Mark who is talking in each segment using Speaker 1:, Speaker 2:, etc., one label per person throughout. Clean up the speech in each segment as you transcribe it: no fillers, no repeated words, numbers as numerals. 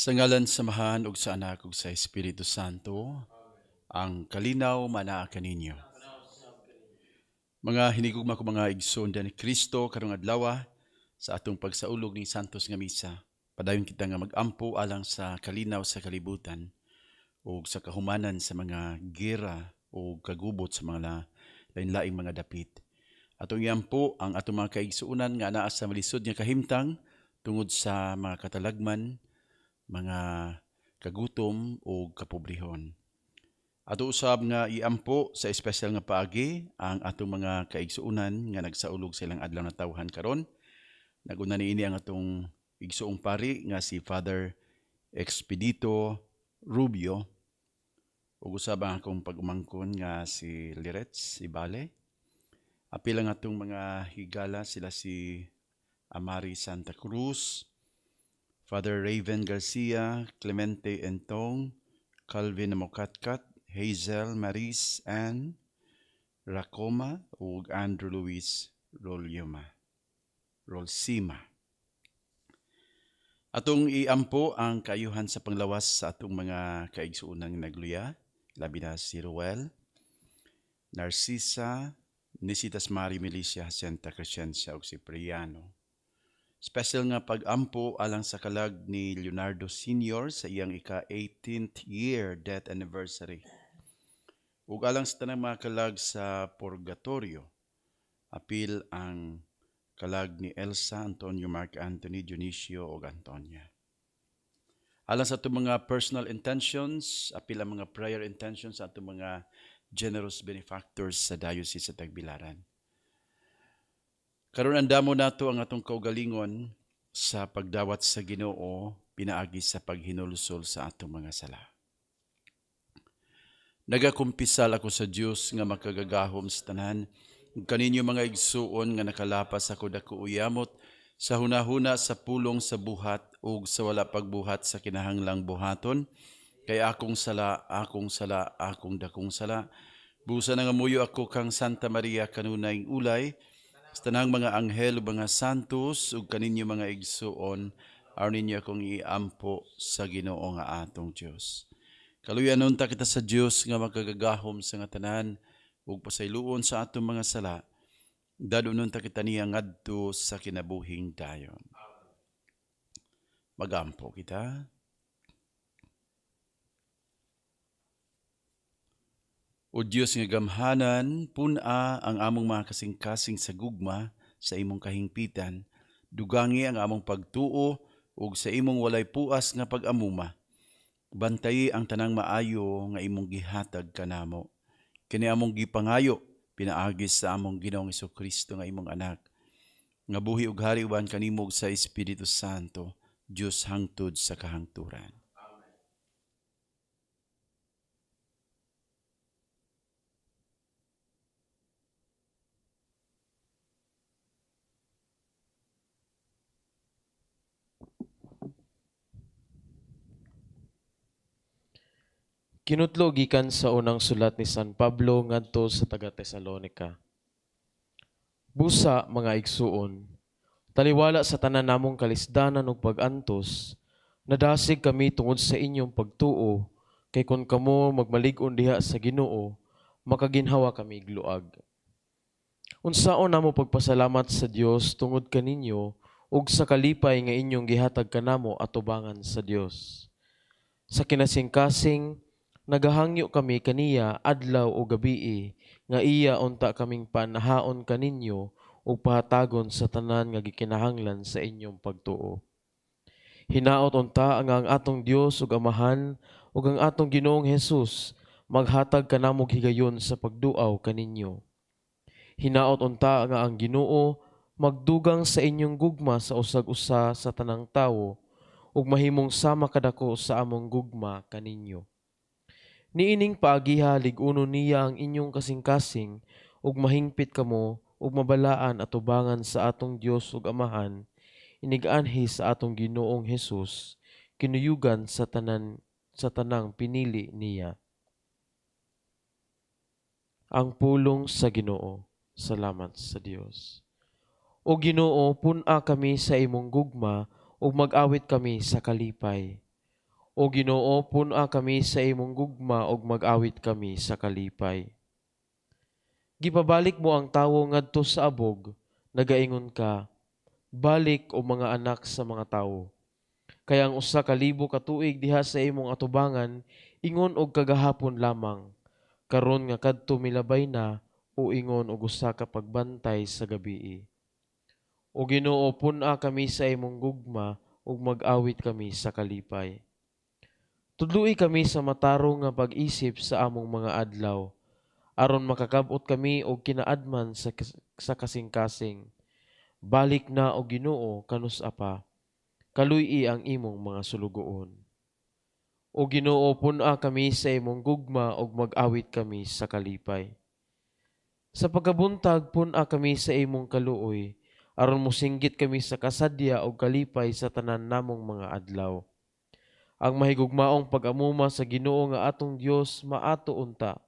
Speaker 1: Sa ngalan sa Amahan ug sa Anak ug sa Espiritu Santo, ang kalinaw manaa kaninyo. Mga hinigugma ko mga igsoon ni Kristo karong adlaw sa atong pagsaulog ning Santos nga Misa. Padayon kita nga magampo alang sa kalinaw sa kalibutan ug sa kahumanan sa mga gera o kagubot sa mga lain-laing mga dapit. Atong iampo ang atong mga kaigsuonan nga anaa sa malisod nga kahimtang tungod sa mga katalagman, mga kagutom o kapobrehon. Ato usab nga iampo sa espesyal nga paagi ang atong mga kaigsuonan nga nagsaulog sa ilang adlaw natawhan karon. Naguna niini ang atong igsuong pari nga si Father Expedito Rubio ug usab ang akong pag-umangkon nga si Lirets Ibale. Apil ang atong mga higala, sila si Amari Santa Cruz, Father Raven Garcia, Clemente Entong, Calvin Mokatkat, Hazel Maris Ann Racoma ug Andrew Luis Rolsima. Atong iampo ang kaayuhan sa panglawas sa atong mga kaigsuonang nagluya, labi na si Ruel, Narcisa, Nisitas Mari Milicia Jacinta Crescencia ug si Priano. Special nga pag-ampo alang sa kalag ni Leonardo Sr. sa iyang ika-18th year death anniversary. Ug alang sa tanang mga kalag sa Purgatorio, apil ang kalag ni Elsa, Antonio, Mark Anthony, Dionisio ug Antonia. Alang sa atong mga personal intentions, apil ang mga prayer intentions sa atong mga generous benefactors sa Diocese sa Tagbilaran. Karon andamo nato ang atong kaugalingon sa pagdawat sa Ginoo pinaagi sa paghinulsol sa atong mga sala. Nagakumpisal ako sa Dios nga makagagahom sa tanan, ug kaninyo mga igsuon nga nakalapas ako dako uyamot sa hunahuna, sa pulong, sa buhat ug sa wala pagbuhat sa kinahanglang buhaton, kay akong sala, akong sala, akong dakong sala. Busa nangamuyo ako kang Santa Maria kanunayng ulay, sa tanang mga anghel ug mga santos ug kaninyo mga igsuon, aron ninyo akong iampo sa Ginoo nga atong Dios. Kaluyan unta kita sa Dios nga makagagahom sa nga tanan ug pasayloon sa atong mga sala. Dadon unta kita niya ngadto sa kinabuhing dayon. Magampo kita. O Dios nga gamhanan, pun-a ang among mga kasing-kasing sa gugma sa imong kahingpitan. Dugangi ang among pagtuo ug sa imong walay puas nga pag-amuma. Bantayi ang tanang maayo nga imong gihatag kanamo. Kini among gipangayo pinaagi sa among Ginoong Hesukristo nga imong anak, nga buhi ug hari uban kanimo sa Espiritu Santo, Dios hangtod sa kahangturan.
Speaker 2: Kinutlo gikan sa unang sulat ni San Pablo ngadto sa taga Tesalonica. Busa mga igsuon, taliwala sa tanan namong kalisdanan ug pag-antos, nadasig kami tungod sa inyong pagtuo, kay kun kamo magmalig-on diha sa Ginoo, makaginhawa kami igluag. Unsaon namo pagpasalamat sa Dios tungod kaninyo ug sa kalipay nga inyong gihatag kanamo atubangan sa Dios. Sa kinasingkasing nagahangyo kami kaniya adlaw o gabii nga iya unta kaming panahaon kaninyo ug pahatagon sa tanan nga gikinahanglan sa inyong pagtuo. Hinaot unta nga ang atong Dios ug Amahan ug ang atong Ginoong Hesus maghatag kanamog higayon sa pagduaw kaninyo. Hinaot unta nga ang Ginoo magdugang sa inyong gugma sa usag-usa sa tanang tawo ug mahimong sama kadako sa among gugma kaninyo. Niining paagiha lig-uno niya ang inyong kasing-kasing ug mahingpit kamo ug mabalaan atubangan sa atong Dios ug Amahan, inig-anhi sa atong Ginoong Hesus, kinuyugan sa tanan sa tanang pinili niya. Ang pulong sa Ginoo. Salamat sa Dios. O Ginoo, pun-a kami sa imong gugma ug mag-awit kami sa kalipay. O Ginoo, pun-a kami sa imong gugma ug mag-awit kami sa kalipay. Gipabalik mo ang tawo ngadto sa abog, nagaingon ka, balik o mga anak sa mga tawo. Kay ang 1,000 ka tuig diha sa imong atubangan, ingon og kagahapon lamang, karon nga kadto milabay na, o ingon og usa ka pagbantay sa gabii. O Ginoo, pun-a kami sa imong gugma ug mag-awit kami sa kalipay. Tudloi kami sa matarong nga pag-isip sa among mga adlaw, aron makakab-ot kami og kinaadman sa kasing-kasing. Balik na, o Ginoo, kanus-a pa, kaluy-i ang imong mga sulugoon. O Ginoo, pun-a kami sa imong gugma ug mag-awit kami sa kalipay. Sa pagkabuntag, pun-a kami sa imong kaluoy, aron mosinggit kami sa kasadya ug kalipay sa tanan namong mga adlaw. Ang mahigugmaong pag-amuma sa Ginoo nga atong Dios maato unta,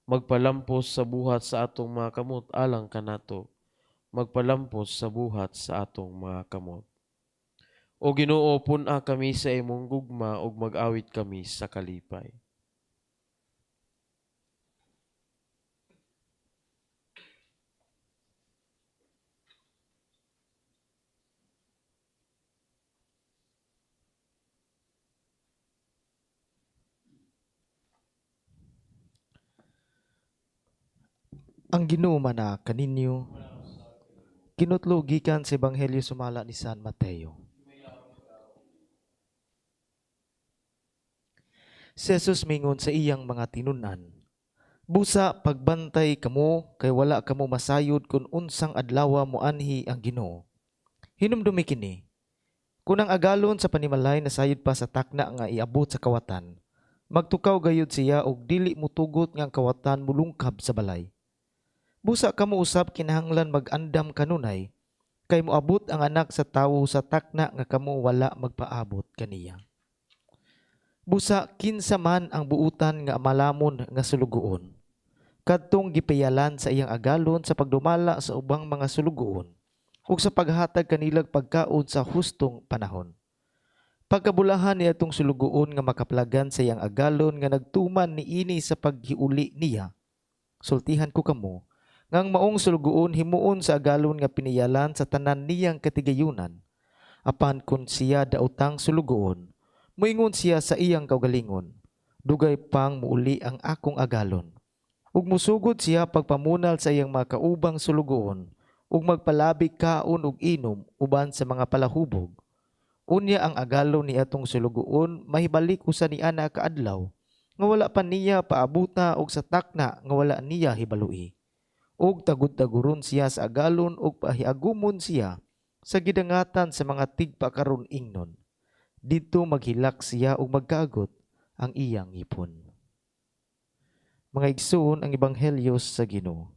Speaker 2: magpalampos sa buhat sa atong mga kamot alang kanato, magpalampos sa buhat sa atong mga kamot. O Ginoo, pun-a kami sa imong gugma ug mag-awit kami sa kalipay.
Speaker 3: Ang Ginoo mana kaninyo. Kinutlo gikan sa Ebanghelyo sumala ni San Mateo. Si Jesus mingon sa iyang mga tinun-an, busa pagbantay kamo kay wala kamo masayod kun unsang adlawa moanhi ang Ginoo. Hinumdumi kini, kun ang agalon sa panimalay nasayod pa sa takna nga iabot sa kawatan, magtukaw gayud siya og dili motugot nga ang kawatan mulungkab sa balay. Busa kamo usab kinahanglan mag-andam kanunay, kay moabot ang anak sa tawo sa takna nga kamo wala magpaabot kaniya. Busa kinsa man ang buutan nga malamon nga sulugoon, kadtong gipiyalan sa iyang agalon sa pagdumala sa ubang mga sulugoon ug sa paghatag kanilag pagkaon sa hustong panahon. Pagkabulahan niya itong sulugoon nga makaplagan sa iyang agalon nga nagtuman niini sa paghiuli niya, sultihan ko kamo, ngang maong sulugoon himuon sa agalon nga piniyalan sa tanan niyang katigayunan. Apan kun siya daotang sulugoon, moingon siya sa iyang kaugalingon, dugay pang muuli ang akong agalon. Ug musugod siya pagpamunal sa iyang mga kaubang sulugoon, ug magpalabi kaon ug inom uban sa mga palahubog. Unya ang agalon ni atong sulugoon mahibalik usa ni ana kaadlaw, nga wala pa niya paabuta og sa takna nga wala niya hibalui. Og tagud-taguron siya sa agalon ug pahiagumon siya sa gidangatan sa mga tigpakaron ingnon. Didto maghilak siya ug magkaagot ang iyang ngipon. Mga igsoon, ang Ebanghelyo sa Ginoo.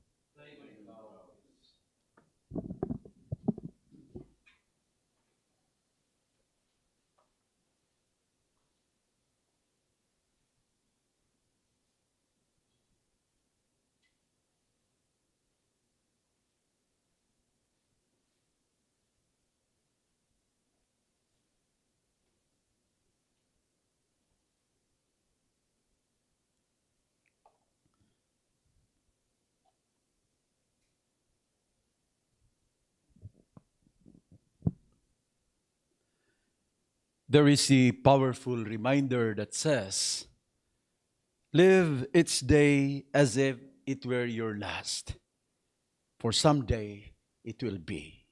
Speaker 1: There is a powerful reminder that says, live each day as if it were your last, for someday it will be.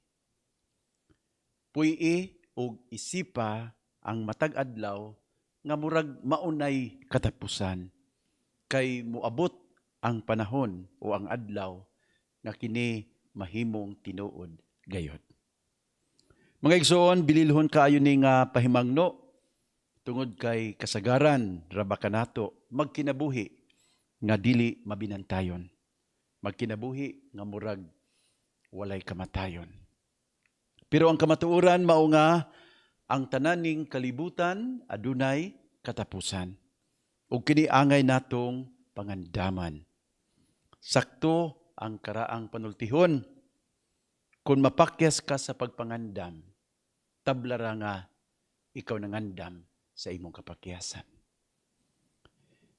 Speaker 1: Puy-i og isipa ang matag adlaw nga murag maunay katapusan, kay moabot ang panahon o ang adlaw nga kini mahimong tinuod gayod. Mga igsoon, bililhon kaayo ni nga pahimangno tungod kay kasagaran ra ba kanato magkinabuhi nga dili mabinantayon, magkinabuhi nga murag walay kamatayon. Pero ang kamatuoran mao nga ang tananing kalibutan adunay katapusan, ug kini angay natong pangandaman. Sakto ang karaang panultihon, kung mapakyas ka sa pagpangandam, tabla ra nga ikaw nangandam Sa imong kapakyasan.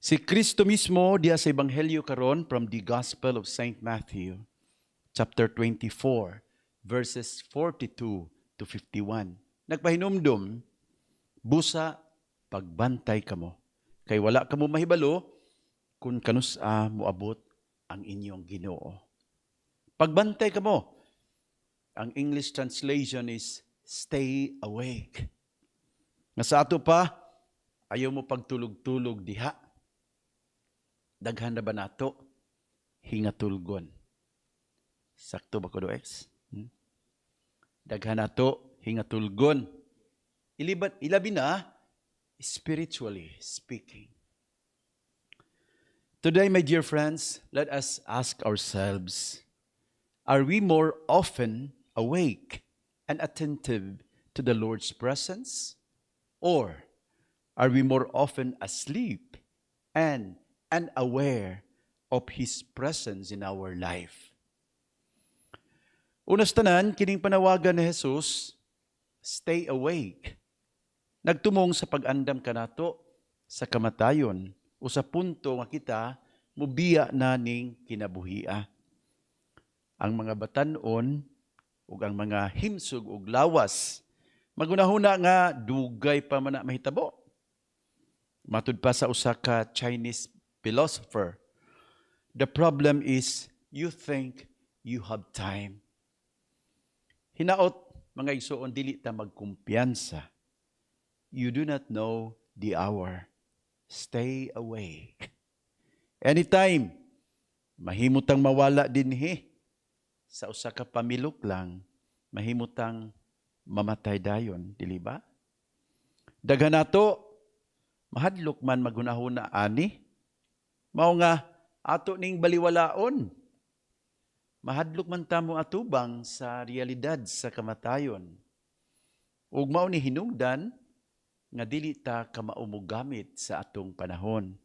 Speaker 1: Si Kristo mismo diha sa Ebanghelyo karon, from the Gospel of St. Matthew, chapter 24, verses 42 to 51. Nagpahinumdum, "Busa pagbantay kamo kay wala kamo mahibalo kung kanus-a moabot ang inyong Ginoo." Pagbantay kamo. Ang English translation is "stay awake." Nga sa ato pa, ayaw mo pagtulog-tulog diha. Daghan na ba nato hingatulgon? Sakto ba ko do, X? Daghan nato hingatulgon. Ilibat, ilabi na spiritually speaking. Today, my dear friends, let us ask ourselves, are we more often awake and attentive to the Lord's presence? Or are we more often asleep and unaware of His presence in our life? Una sa tanan, kining panawagan ni Jesus, "Stay awake." Nagtumong sa pag-andam kanato sa kamatayon o sa punto nga kita mubiya na ning kinabuhia. Ang mga batanon ug ang mga himsog og lawas magunahuna nga dugay pa man na mahitabo. Matud pa sa usa ka Chinese philosopher, "The problem is you think you have time." Hinaot, mga igsoon, dili ta magkumpiyansa. You do not know the hour. Stay awake. Anytime, mahimutang mawala dinhi sa usa ka pamilok lang, mahimutang mamatay dayon, dili ba? Daghan nato mahadlok man maghunahuna ani. Mao nga ato ning baliwalaon. Mahadlok man ta mo atubang sa realidad sa kamatayon. Ug mao ni hinungdan nga dili ta kamao mogamit sa atong panahon.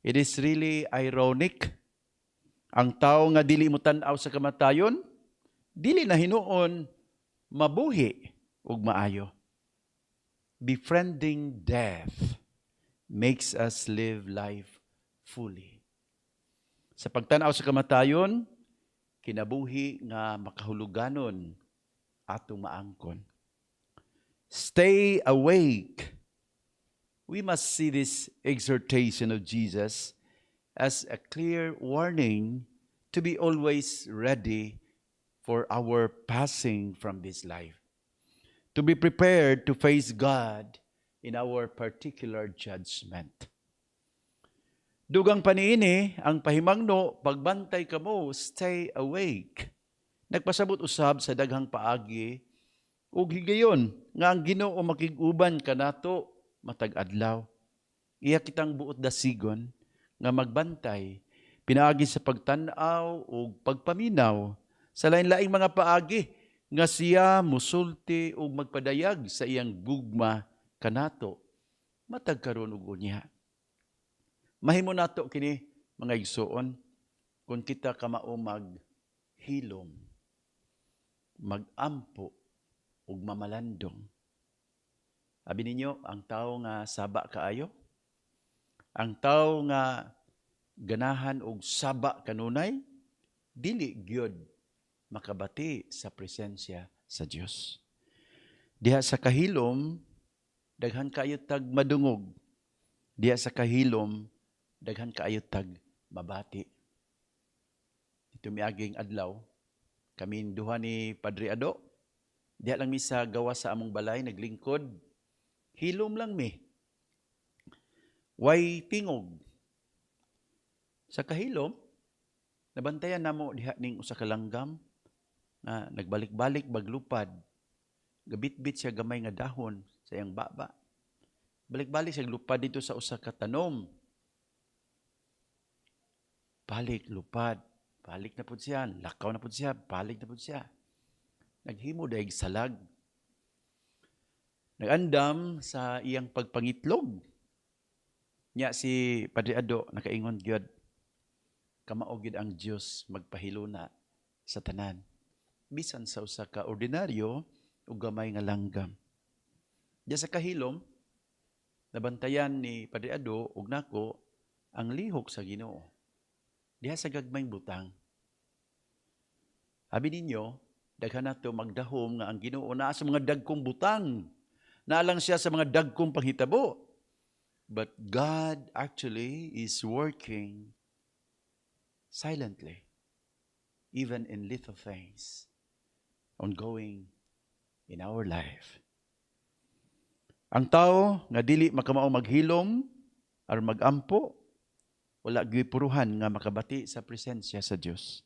Speaker 1: It is really ironic. Ang tao nga dili mo tan-aw sa kamatayon, dili na hinuon mabuhi ug maayo. Befriending death makes us live life fully. Sa pagtan-aw sa kamatayon, kinabuhi nga makahuluganon atong maangkon. Stay awake. We must see this exhortation of Jesus as a clear warning to be always ready for our passing from this life, to be prepared to face God in our particular judgment. Dugang paniini, ang pahimangno, "Pagbantay kamo," "stay awake." Nagpasabot usab sa daghang paagi ug higayon nga ang Ginoo makig-uban kanato matag adlaw. Iya kitang buot dasigon nga magbantay pinaagi sa pagtan-aw ug pagpaminaw sa lain-laing mga paagi nga siya musulti ug magpadayag sa iyang gugma kanato matag karon ug unya. Mahimo nato kini, mga igsoon, kung kita kamao maghilom, magampo ug mamalandong. Abi ninyo, ang tao nga saba kaayo, ang tao nga ganahan og saba kanunay, dili gyud makabati sa presensya sa Dios. Diha sa kahilom, daghan kaayo tag madungog. Diha sa kahilom, daghan kaayo tag mabati. Ito miaging adlaw, kami duha ni Padre Ado, diha lang mi sa gawas sa among balay, naglingkod. Hilom lang mi. Way tingog. Sa kahilom, nabantayan namo diha ning usa ka langgam nga nagbalik-balik baglupad. Gabitbit siya gamay nga dahon sa iyang baba. Balik-balik siya lupad dito sa usa ka tanom. Balik, lupad. Balik na pud siya, lakaw na pud siya, balik na pud siya. Naghimo dayeg salag. Nagandam sa iyang pagpangitlog. Nya si Padre Ado nakaingon gyud, "Kamao gyud ang Dios magpahiluna sa tanan. Bisan sa usa ka ordinaryo ug gamay nga langgam." Diya sa kahilom, Nabantayan ni Padre Ado ug nako ang lihok sa Ginoo diha sa gagmayng butang. Abi ninyo, daghan nato magdahom nga ang Ginoo naa sa mga dagkong butang. Naa lang siya sa mga dagkong panghitabo. But God actually is working silently, even in little things, ongoing in our life. Ang tao nga dili makamao maghilom or magampo, wala gyud puruhan nga makabati sa presensya sa Dios.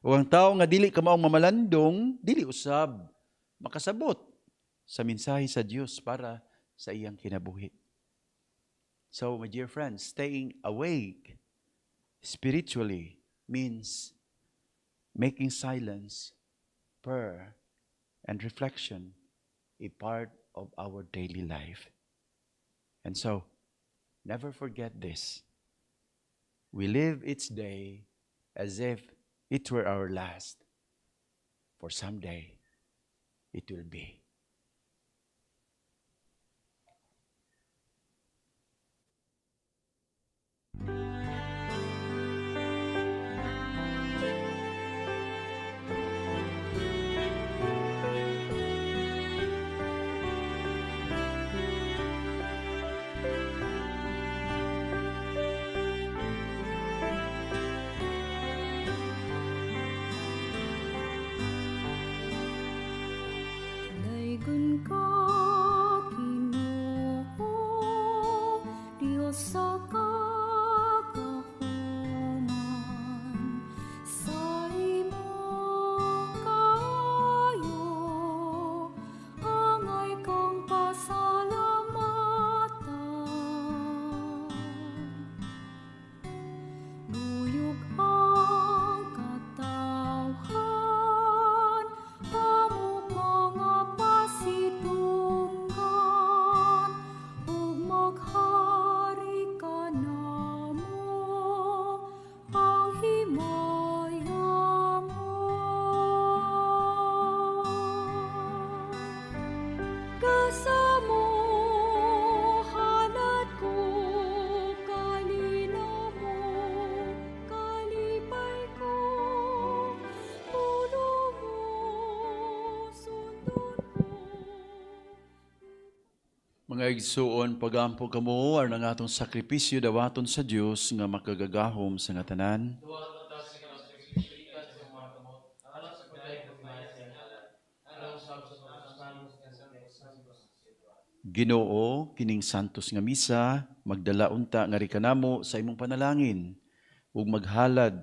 Speaker 1: O ang tao nga dili kamaong mamalandong, dili usab makasabot sa mensahe sa Dios para sa iyang kinabuhi. So, my dear friends, staying awake spiritually means making silence, prayer, and reflection a part of our daily life. And so, never forget this. We live each day as if it were our last, for someday it will be.
Speaker 4: Daygon ka, Ginoo, Dios sa kagahuman. Sa imong kaayo, angay kang pasalamatan. Nuyog ang katawhan, amo ka nga pasidunggan, ug maghari kanamo, ang himaya mo. Gasa mo, halad ko, kalinaw mo, kalipay ko, pulong mo, sundon ko.
Speaker 1: Mga igsuon, pagampo kamo aron ang atong sakripisyo dawaton sa Dios nga makagagahom sa nga tanan. Ginoo, kining santos nga misa, magdala unta ngari kanamo sa imong panalangin ug maghalad,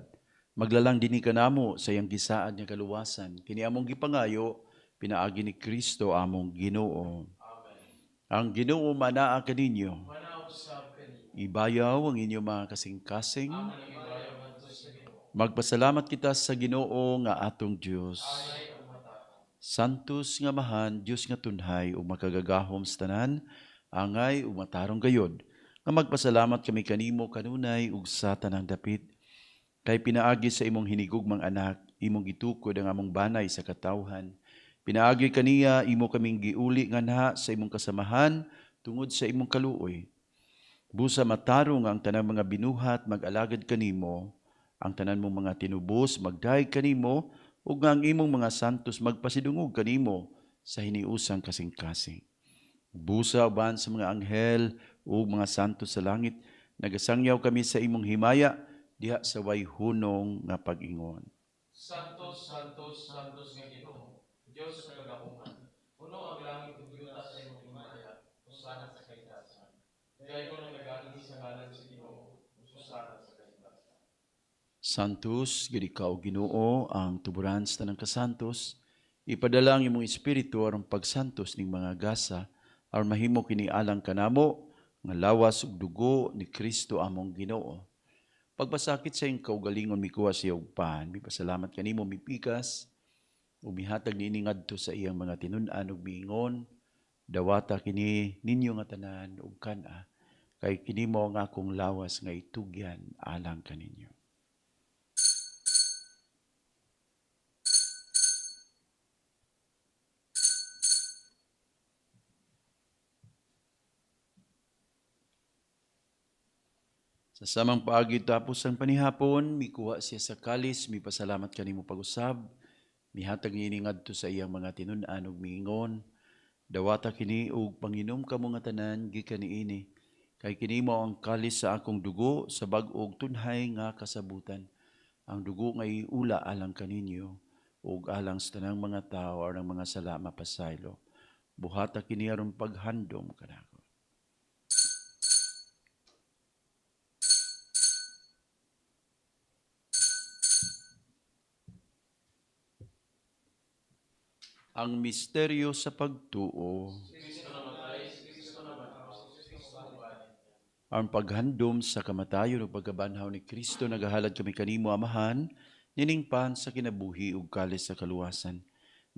Speaker 1: maglalang dinhi kanamo sa iyang gisaad nga kaluwasan. Kini among gipangayo pinaagi ni Kristo among Ginoo. Ang Ginoo manaa kaninyo. Ibayaw ang inyong mga kasing-kasing. Magpasalamat kita sa Ginoo nga atong Dios. Santos nga Amahan, Dios nga tunhay ug makagagahom sa tanan, angay ug matarong gayod, nga magpasalamat kami kanimo kanunay ug sa tanang dapit. Kay pinaagi sa imong hinigugmang anak, imong gitukod ang among banay sa katawhan. Pinaagi kaniya imo kaming giuli nganha sa imong kasamahan tungod sa imong kaluoy. Busa matarong ang tanang mga binuhat mag-alagad kanimo, ang tanan mong mga tinubos magdayeg kanimo, ug ang imong mga santos magpasidungog kanimo sa hiniusang kasing-kasing. Busa uban sa mga anghel ug mga santos sa langit, nagasangyaw kami sa imong himaya diha sa way hunong nga pag-ingon.
Speaker 2: Santos, Santos, Santos nga Ginoo, Dios sa kagahuman. Puno ang langit ug yuta sa imong himaya, hosana sa kahitasan. Daygon ang nagaanhi sa ngalan sa Ginoo, hosana sa kahitasan.
Speaker 1: Santos, gid ikaw Ginoo ang tuburan sa tanang kasantos. Ipadala ang imong espiritu aron pagsantos ning mga gasa, aron mahimo kini alang kanamo nga lawas ug dugo ni Kristo among Ginoo. Pagpasakit sa iyang kaugalingon mikuha siya og pan, mipasalamat kanimo, mipikas ug mihatag niini ngadto sa iyang mga tinun-an ug miingon, dawata kini ninyo nga tanan ug kan-a, kay kini mao ang akong lawas nga itugyan alang kaninyo. Sa samang paagi tapos ang panihapon, mikuha siya sa kalis, mipasalamat kanimo pag-usab, mihatag niini ngadto sa iyang mga tinun-an ug miingon, dawata kini ug panginom kamo nga tanan gikan niini, kay kini mao ang kalis sa akong dugo sa bag-ong tunhay nga kasabutan. Ang dugo nga iula alang kaninyo ug alang sa tanang mga tawo aron ang mga sala mapasaylo. Buhata kini aron paghandom kanako. Ang misteryo sa pagtuo. Ang paghandom sa kamatayon ug pagkabanhaw ni Kristo, nagahalad kami kanimo, Amahan, nining pan sa kinabuhi ug kalis sa kaluwasan.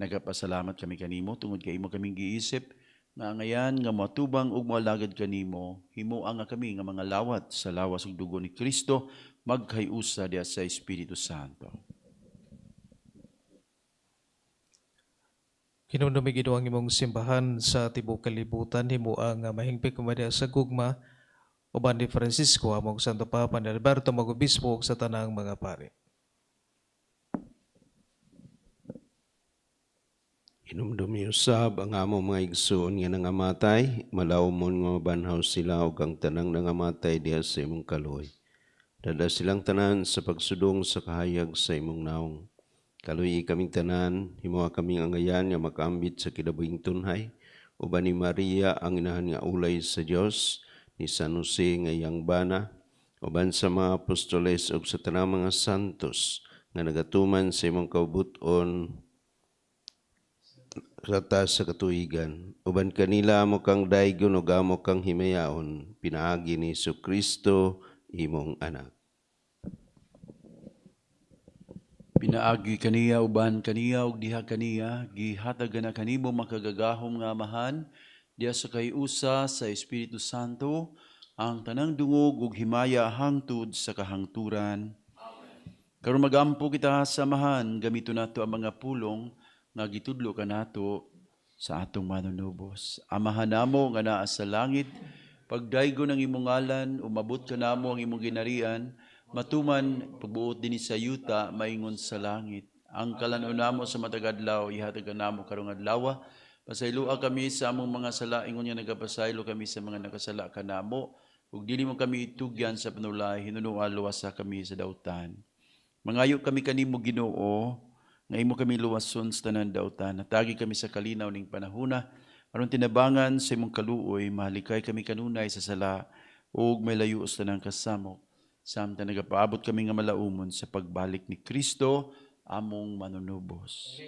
Speaker 1: Nagapasalamat kami kanimo tungod kay imo kaming giisip nga angayan nga moatubang ug moalagad kanimo, himoa nga kami nga mga lawat sa lawas ug dugo ni Kristo, magkayusa diha sa Espiritu Santo.
Speaker 5: Hinumdumi Ginoo ang imong simbahan sa tibuok kalibutan, himoa nga mahingpit kumada sa gugma uban ni Francisco among Santo Papa ni Alberto among Obispo ug sa tanang mga pari.
Speaker 6: Hinumdumi usab ang among mga igsoon nga nangamatay, malawmon nga mabanhaw sila ug ang tanang nangamatay diha sa imong kaluoy. Dada silang tanan sa pagsudong sa kahayag sa imong naong. Kaluoyi kaming tanan, himoa kaming angayan nga makaambit sa kinabuhing tunhay, uban ni Maria ang inahan nga ulay sa Dios, ni San Jose nga iyang bana, uban sa mga apostoles ug sa tanang mga santos nga nagatuman sa imong kaubuton rata sa katuigan. Uban kanila amo kang daygon ug amo kang himayaon, pinaagi ni Jesucristo imong anak.
Speaker 1: Pinaagi kaniya, uban kaniya ug diha kaniya, gihatag na kanimo makagagahom nga Amahan, diha sa kayusa sa Espiritu Santo, ang tanang dungog ug himaya hangtod sa kahangturan. Amen. Karon magampo kita sa Amahan, gamito nato ang mga pulong nga gitudlo kanato sa atong manunubos. Amahan namo nga naa sa langit, pagdaygon ang imong ngalan, umabot kanamo ang imong ginarian, matuman pagbuot dinhi sa yuta maingon sa langit. Ang kalan-on namo sa matag adlaw ihatag kanamo karong adlaw. Pasayloa kami sa among mga sala ingon nga nagapasaylo kami sa mga nakasala kanamo. Ug dili mo kami itugyan sa panulay, hinunoa luwasa kami sa dautan. Mangayo kami kanimo Ginoo nga imo kami luwason sa tanan dautan. Natagi kami sa kalinaw ning panahona aron tinabangan sa imong kaluoy, mahalikay kami kanunay sa sala ug may layo sa tanang kasamok. Samtang nagapaabot kami nga malaumon sa pagbalik ni Kristo among manunubos.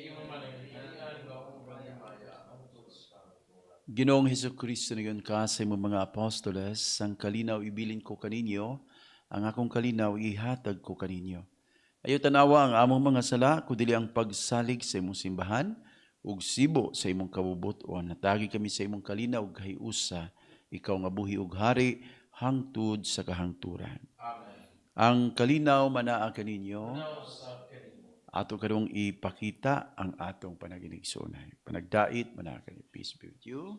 Speaker 1: Ginoong Hesukristo, niyon ka sa imong mga apostoles, ang kalinaw ibilin ko kaninyo, ang akong kalinaw ihatag ko kaninyo. Ayo tanawa ang among mga sala, kudili ang pagsalig sa imong simbahan, ug sibo sa imong kabubut-on. Natagi kami sa imong kalinaw ug kahiusa, ikaw nga buhi ug hari, hangtod sa kahangturan. Amen. Ang kalinaw manaa kaninyo, ato karong ipakita ang atong panaginigsunay. Panagdait manaa kaninyo. Peace be with you.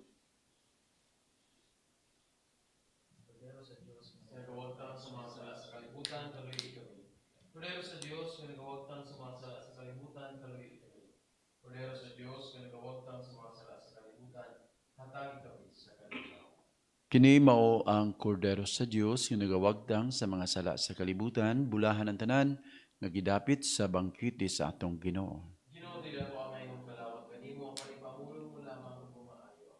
Speaker 2: Nagawagtang sa mga sala sa kalibutan, kaluoyi kami. Kordero sa Dios nga nagawagtang sa mga sala sa kalibutan, kaluoyi kami. Kordero sa Dios nga nagawagtang sa mga sala sa kalibutan, hatagi kami sa kalinaw.
Speaker 1: Kini mao ang Kordero sa Dios nga nagawagtang sa mga sala sa kalibutan, bulahan ang tanan nga gidapit sa bangkete sa atong Ginoo.
Speaker 2: Ginoo, dili ako angay magkalawat kanimo, apan ipamulong mo lamang ug maayo.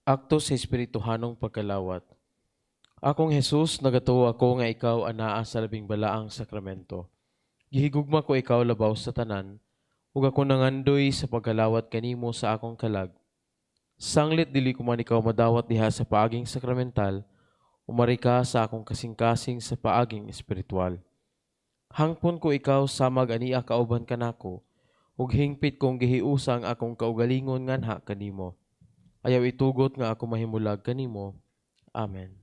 Speaker 2: Akto sa Espirituhanong pagkalawat. Akong Jesus, nagatuo ako nga ikaw anaa sa labing balaang sakramento. Gihigugma ko ikaw labaw sa tanan, ug ako nangandoy sa pagkalawat kanimo sa akong kalag. Sanglit dili ko man ikaw madawat diha sa paaging sakramental, umari ka sa akong kasing-kasing sa paaging espiritual. Hangpon ko ikaw samag ania kauban kanako, ug hingpit kong gihiusa ang akong kaugalingon nganha kanimo. Ayaw itugot nga ako mahimulag kanimo. Amen.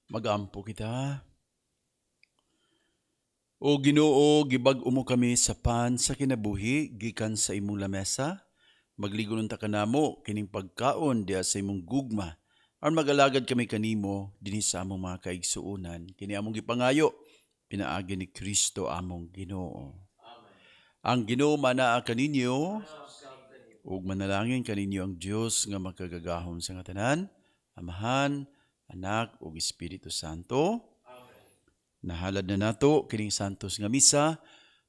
Speaker 1: Magampo kita. O Ginoo, gibag-o mo kami sa pan sa kinabuhi gikan sa imong lamesa. Magligon unta kanamo kining pagkaon diha sa imong gugma. Aron magalagad kami kanimo dinhi sa among mga kaigsuonan. Kini among gipangayo pinaagi ni Kristo among Ginoo. Ang Ginoo manaa kaninyo ug manalangin kaninyo ang Dios nga makagagahom sa nga tanan, Amahan, Anak ug Espiritu Santo. Nahalad na nato kining santos nga misa,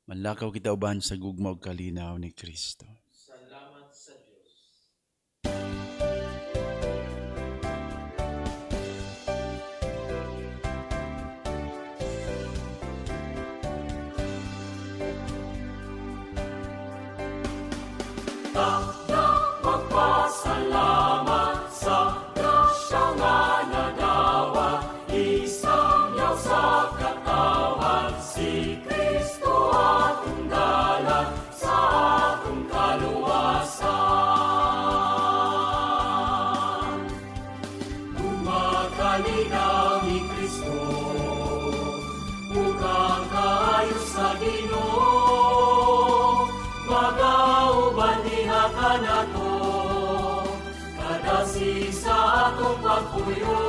Speaker 1: manlakaw kita uban sa gugma ug kalinaw ni Kristo.
Speaker 2: Salamat sa Dios.
Speaker 7: Magpasalamat sa grasya nga nadawa, isangyaw sa katawhan, si Kristo atong dala sa atong kaluwasan. Gumakalinaw ni Kristo, ug ang kaayo sa Ginoo, magauban diha kanato, kadasi sa atong pagpuyo.